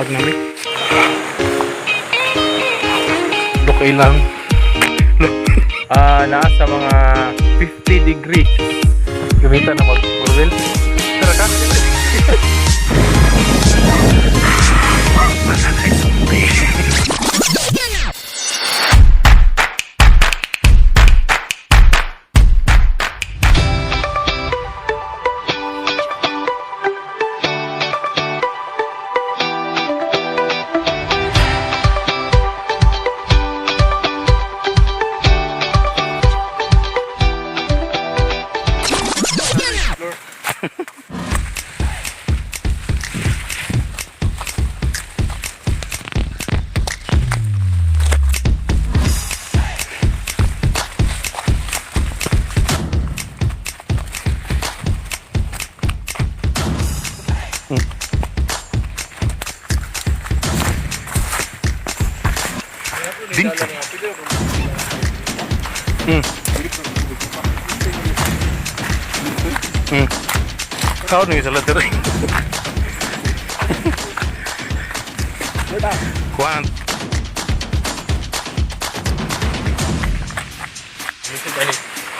Nasaag namin. Lukay lang. Ah, naa sa mga 50 degrees. Gamitan na mag four wheel. Tara ka. Masanay zombie. Dinka. Kau nih salah terus. Kuan.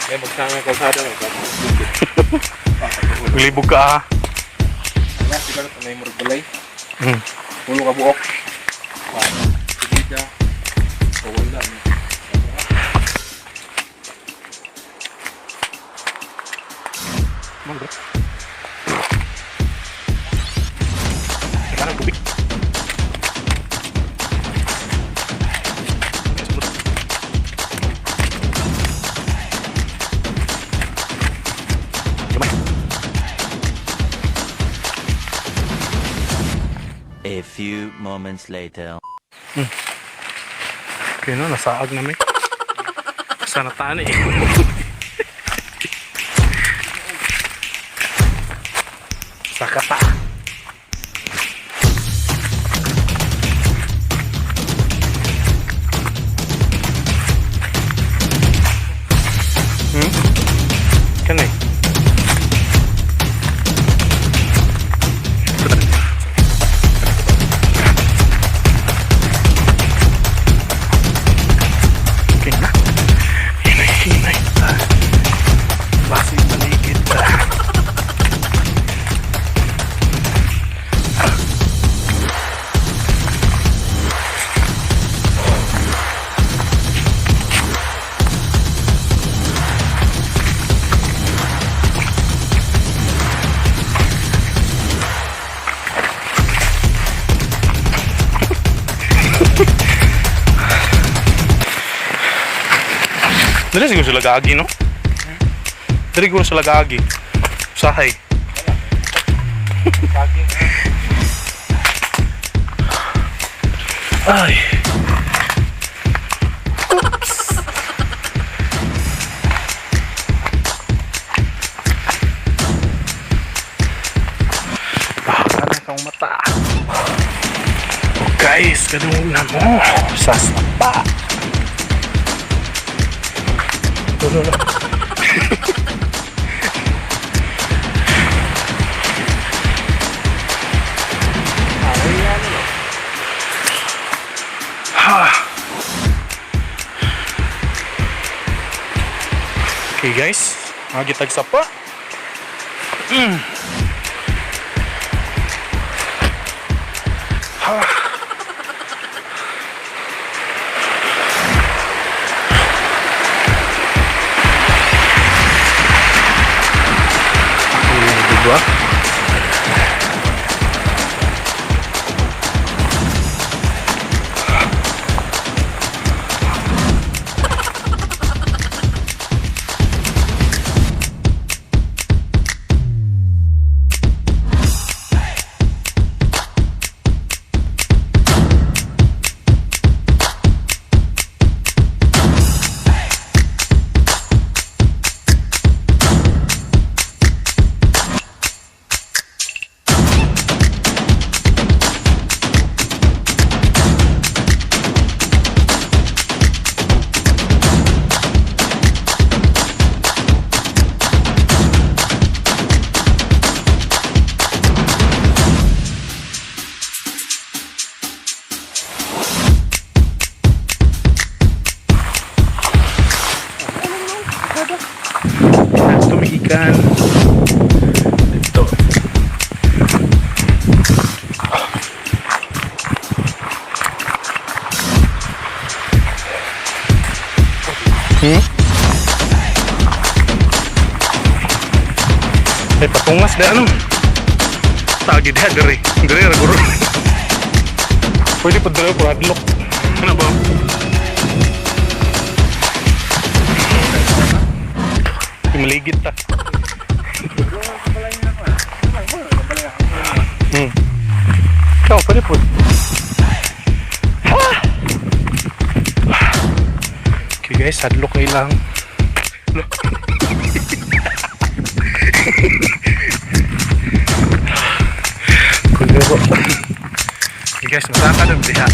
May magsama kalsada no. Maglibog ka ah. Wala siguro may murag balay. Pulo ka buok. Sige. O wala. Come on, bro. Sekarang tubig. Yes, bro. Gamay. A few moments later. Okay no, nasaag na mi. Sana tani. Sakata. Kanay. Okay na. Hinay, hinay ta. Basi paligid ta. Dali siguro sila gaagi, no? Dali siguro sila gaagi. Usahay. Ay. Oops. Baka na kang mata. Oh, guys, ganun na mo. Sa sapa. No, no, no. Ha. Okay guys, mga gitag sapa. Ha. Diba? Tungas na ano. Tagi diha diri. Diri ra guro. Pwede pa dala por adlock. Ano ba? Maligit ta. Ikaw, pwede po. Okay guys, hadlok kayo lang. Kulero. Okay guys, masaka doon diha.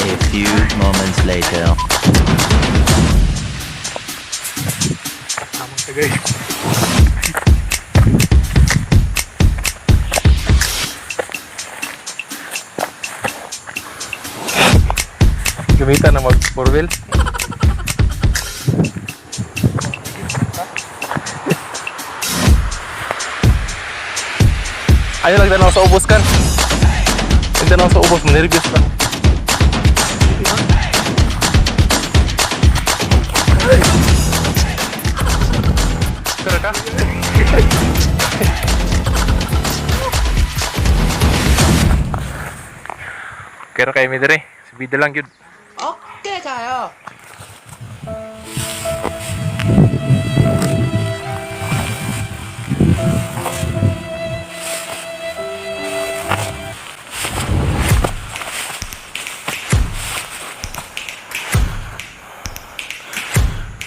A few moments later. Tamang ka guys. Gamitan na mag four wheel. Ayaw lang tanaw sa ubos kan. Ang tanaw sa ubos, manervyos ka. Tara ka. Kaya kayo mi dire. Subida lang yun. Okay kayo.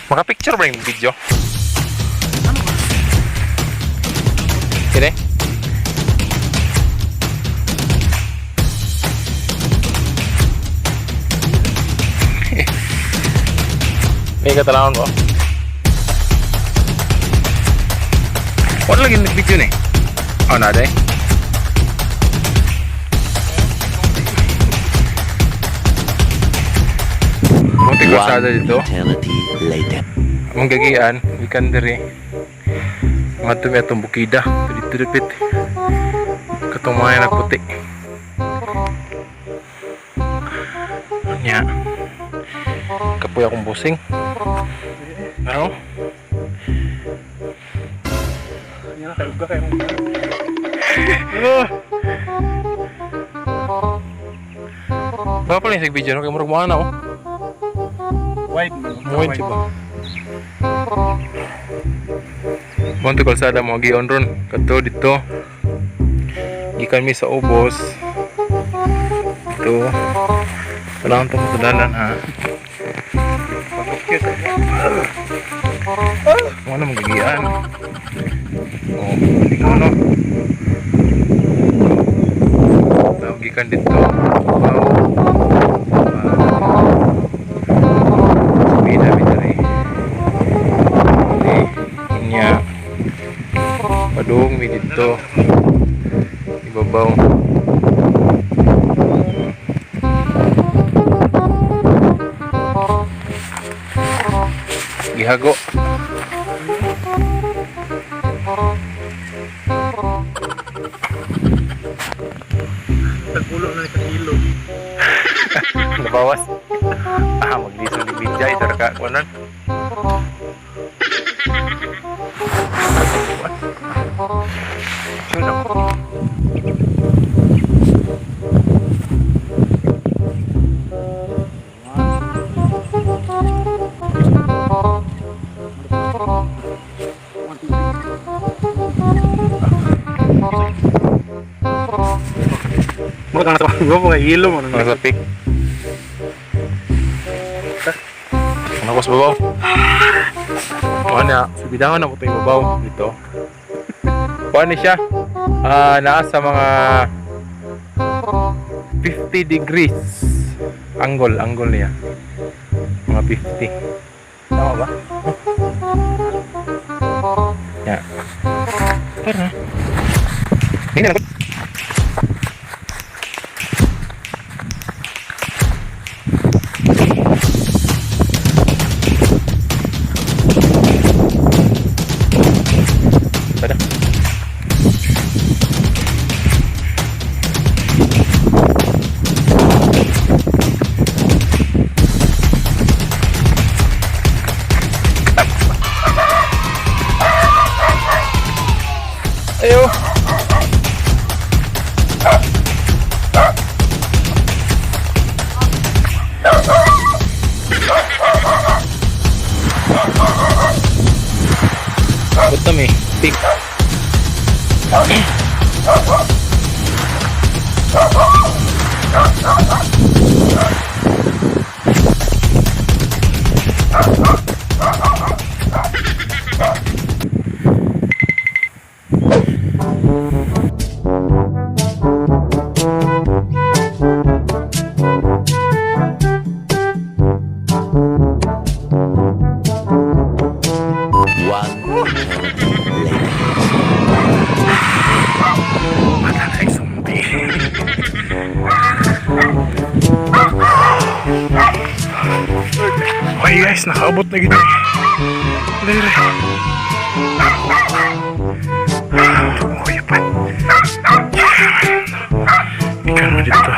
Maka-picture ba yung video? Kini? May katalawon mo. Wala lagi nag-video ni. Oh, nada eh. Muntik kalsada One dito. eternity later. Among gagian, gikan diri. Mga tumi atong bukida, dito dipit. Katong mga nagputi. Nya. Kapoy akong busing. Ano? Yan na, kayuga kayo. Baka pala yung sig video no kay murag mga na oh. Wide man. Wide siya ba? Monte kalsada mo gion ron kadto dito. Gikan mi sa ubos. Dito. Wala akong tumutudalan ha. Wala mong gagian. Oh, hindi ko no. Tawag gikan dito. Wow. Ah. Bida bida rin. Inya. Padung mi dito. Ibabaw. Gihago. Tagpulo na ni kilo. Nabawas. Ah, magliso ni Bijay tara ka kunan. Sure na. Mo kang sa mo mga hilo mo. Mga sa pic. Ano ko sa babaw? Kuha na, subidangan na ko ito yung babaw dito. Kuha ni siya. Ah, naa sa mga 50 degrees. Angle, angle niya. Mga 50. Tama ba? Ya. Tara. Hindi na. Tara. Dito may pick. One eternity later. Ay, sumpi. Okay guys, nakaabot na gito. Lere. Okay pa. Ikaw naman dito.